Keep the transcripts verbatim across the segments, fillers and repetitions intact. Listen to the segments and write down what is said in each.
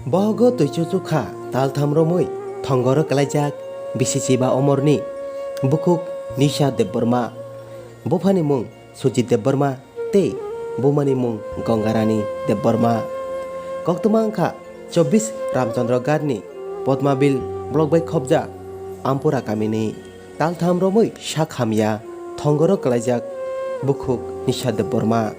Bohogo twi chuchuk kha taltham romwi thongoro kwlaijak bisi chiba omorni bukhuk Nisha Debbarma, buphani mung Sujit Debbarma tei bumani mung Gongarani Debbarma. Koktwma wngkha chobbish Ramchandra Ghatni Padmabil block bai khopjak Ampura kamini. Taltham romwi sak hamya thongoro kwlaijak bukhuk Nisha Debbarma.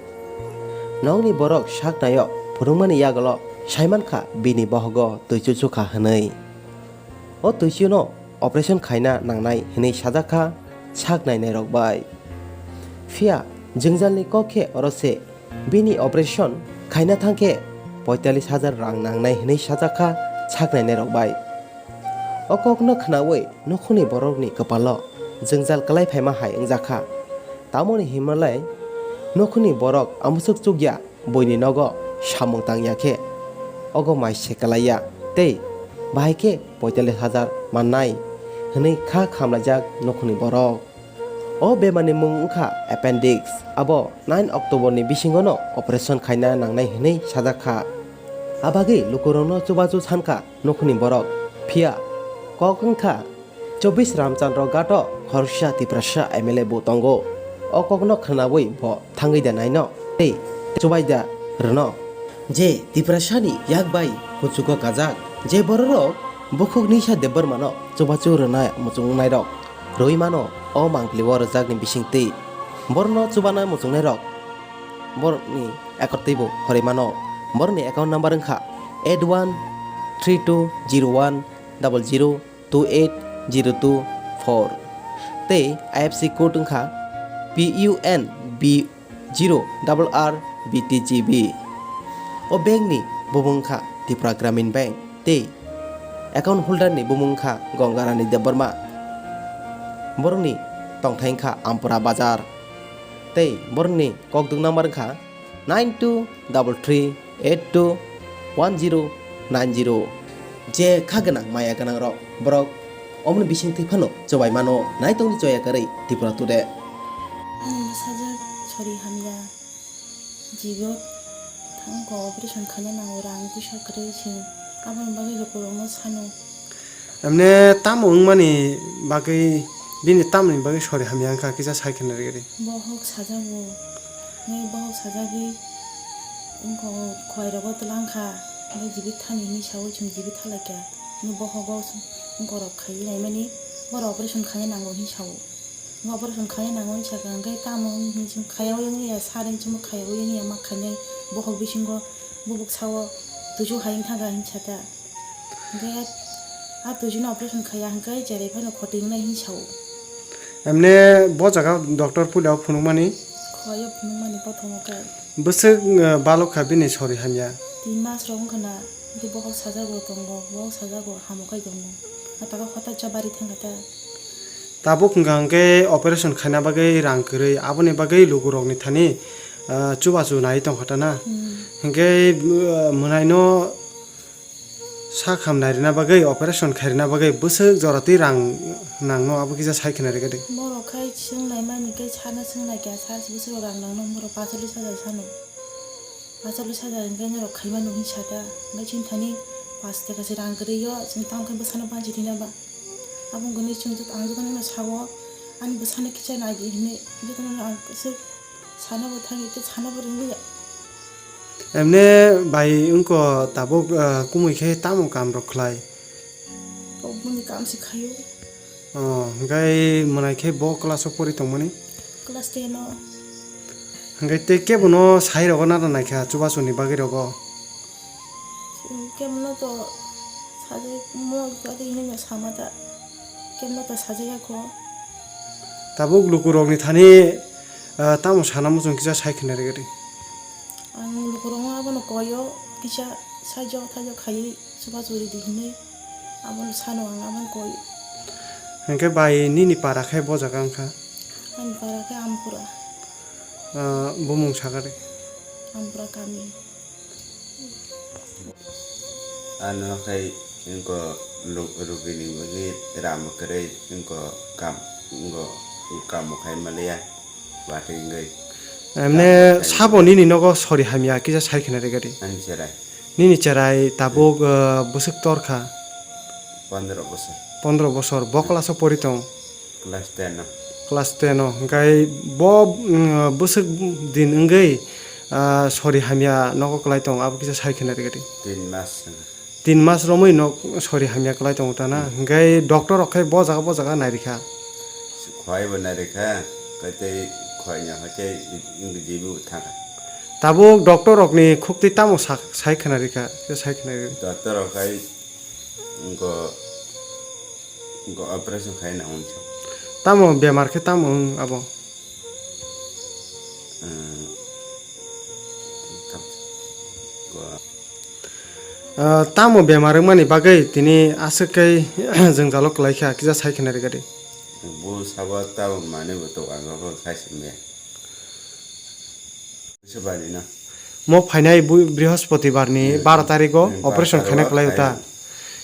Nokni borok sak naio phunukmani yagulo saimankha bini bohogo twi chuchuk kha hwnwi. O twi chuno operation khaina nangnai hwnwi sajakha sak nainairok bai. Phiya jwngjalni kok khe oro se bini operation khaina thangkhe poitalis hajar rang nangnai hwnwi sajakha sak nainairok bai. O kokno khnaui nukhungni borokni kwpalo jwngjal kwlai phaima hai wngjakha. Tamoni hinmalai nukhungni borok amoswk chukya buini nogo samung tangya khe ogo mai se kwlaiya tei bahai khe poitalis hajar mannai hwnwi kha khamlaijak nukhungni borok. O bemarni mung wngkha appendix. Abo nine October ni bisingono operation khaina nangnai hwnwi sajak kha. Abagwi lukurokno chubachu sankha nukhungni borok. Phiya kok wngkha chobbish Ramchandra Ghato khoroksa Tiprasa M L A bo tongo. O kokno khnaui bo thangwi da naino tei chubai da rwno. Je Tiprasani yak bai kuchugo kajak, je bororok bukhuk Nisha Debbarmano chubachu rwna muchungnairok. Rwi mano o mangpili o rwjakni bisingtwi. Borokno chubana muchungnairok borokni account twibo horwi mano. Borokni account number wngkha eight one three two zero one double zero two eight zero two four tei I F S C code wngkha P U N B zero double R B T G B. O bank ni bumung wngkha Tripura Gramin Bank tei account holder ni bumung wngkha Gongarani Debbarma. Borokni tongthai wngkha Ampura Bazar tei borokni kokdwk number wngkha nine two double three eight two one zero nine zero. Je kha gwnang maya gwnang rok borok omoni bising twi phano chobai mano, naitongni choya kwrwi Tripura Today. Ani bwsajwk sori hamya. Jibo thangko operation khaina nango, rang puisa kwrwi se. Aboni bagwi lukurokno sano. Emne tamo wngmani bagwi, bini tamoni bagwi sori hamya wngkha, kisa sai kheno rwgwi di. Bohok sajago, nai bohok sajagwi wngkha, khwlairogo twlang kha, nai jibit thani hinwi saui chwng jibit thalaikha, nai bohogo wngkorok khaiwi naimani, borok operation khaina nango hinwi sao. Operation khaina nango hinwi sakha, hwnkhe tamo hinwi chwng khaiwi wngya, sari chwngbo khaiwi wngya, ma khainai bohok bisingo bubuk sao tuisu hai wngthangkha hinwi sata. Hwnkhe a tuisu no operation khaiya hwnkhe cherai phano khoti wngnai hinwi sao. Emne bo jaga doctor puila o phunukmani? Khwlai o phunukmani prothom o khe. Bwswk, eh, balok kha bini sori hamya? Tin mas rok wngkha na, hwnkhe bohok sajago tongo, bohok sajago hamo khai tongo. A taga hotai cha bari thangkha ta. Tabuk hwnkha hwnkhe operation khaina bagwi rang kwrwi, aboni bagwi lukurokni thani, ah, chubachu nai tongkha ta na. Hmm. Hwnkhe, ah, mwnaino sak ham nairwna bagwi, operation khairwna bagwi bwswk jora twi rang nangno, abo kisa sai kheno rwgwi di. Borok khai swngnaimani khe sana swngnaikha, sal bwswk rang nangno, borok pachalis hajar sano. Pachalis hajar hwnkhe norok khaimano hinwi sata, hwnkhe chini thani pash taka se rang kwrwi o, chwng tamo khe bwsano banchi thwina ba. Abo wngkha nini chwng joto, ang jotono'-no sao, ani bwsano kisa nai di hinwi jotono ang swk sana bo thangwi tei sana bo rwngwi ya. Emne bai wngkha tabuk, ah, kumui khe tamo kam rok khlai? Bo boni kam se khaio. Oh, hwnkhe mwnai khe bo class o pori tongmani? Class ten o. Hwnkhe tei kebono sai rogo nana naikha chubachu ni bagwi rogo? Kebono to sajak mo gari hinwi no sama ta. Kebono to sajak ya kho. Tabuk lukurokni thani, ah, tamo sana muchung kisa sai khna rwgwi di. Ang lukurokno abono koio kisa saijo taijo khaiwi chubachu ridi hinwi. Abono sano ang, abono koi. Hwnkhe bai nini para khe bo jaga wngkha? Ani para khe Ampura. Ah, bumung sakha de? Ampura kami. Ano khai wngko lu-, rugini bagwi ramo kwrwi wngko kam, wngko kamo khai maliya. Watwi wngwi. Emne sabo nini nogo sori hamya kisa sai khna rega di. Ani cherai. Nini cherai tabuk, uh, bwswk tor kha? Pondro bosor. Pondro bosor. Bo class o pori tong? Class ten o. Class ten o. Hwnkhe bo, mm, bwswk din wngwi, uh, sori hamya nogo kwlai tong, abo kisa sai khna rwgadi. Tin mas. Tin mas romwi nok sori hamya kwlai tongo ta na? Hmm. Hwnkhe doctor rok khai bo jaga bo jaga nai rikha? Khwai bo nai rikha, khe tei khwai no hai khe wngwi jibu thangkha. Tabuk doctor rokni khuktwi tamo sak-, sai khna rikha, khe sai khna rikha? Doctor rok khai go, go operation khai na hwnwi sa. Tamo bemar khe tamo wng abo? Hmm. Go. Ah, tamo bemar wngmani bagwi tini aswk khe jwngjalo kwlai kha, kisa sai khna rwgadi. Bo sabo tabuk manwi bo tok ang bo khai simi. Sebani na. Mo phainai bu-, Brihospoti barni Hmm. baro tarigo Hmm, operation baro khaina kwlai khaina. Uta.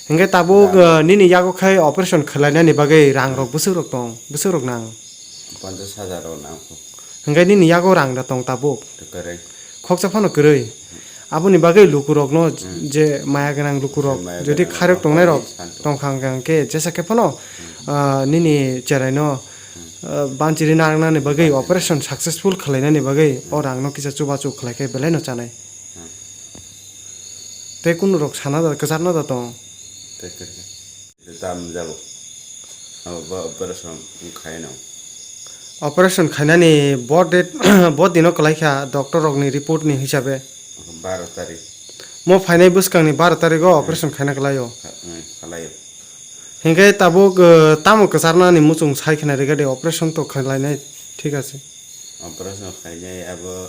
Hingke tabuk, Rang. ah, nini yago khai operation khwlainani bagwi rang rok bwswk rok tong, bwswk rok nang. Ponchash hajar rok nang. Hingke nini yago rang da tong tabuk. Kwrwi. Khoksa phano kwrwi. Aboni bagwi lukurokno Hmm. je maya gwnang lukurok, Je maya jodi gwnang khairok rok tongnai rok san tong. Tongkha hwnkha hwnkhe jesa khe phano, Hmm. ah, nini cheraino, Hmm. ah, banchiri narwknani bagwi Banchiri. Operation successful khwlainani bagwi Hmm. o rangno kisa chubachu khwlai khe belai no chanai. Hmm. Tei kunu rok sana da, kwchar na da tong. Tei kwrwi. Tam jabo. Abo bo operation khai no. Operation khainani bo date, bo dino kwlai kha doctor rokni report ni hisabe. Baro tarik. Mo phainai bwskangni baro tarigo operation khaina kwlaio. Kha-, mm, khalaio. Hingke tabuk, eh, tamo kwcharnani muchung sai khna rega de operation to khlainai thik ase. Operation khainai abo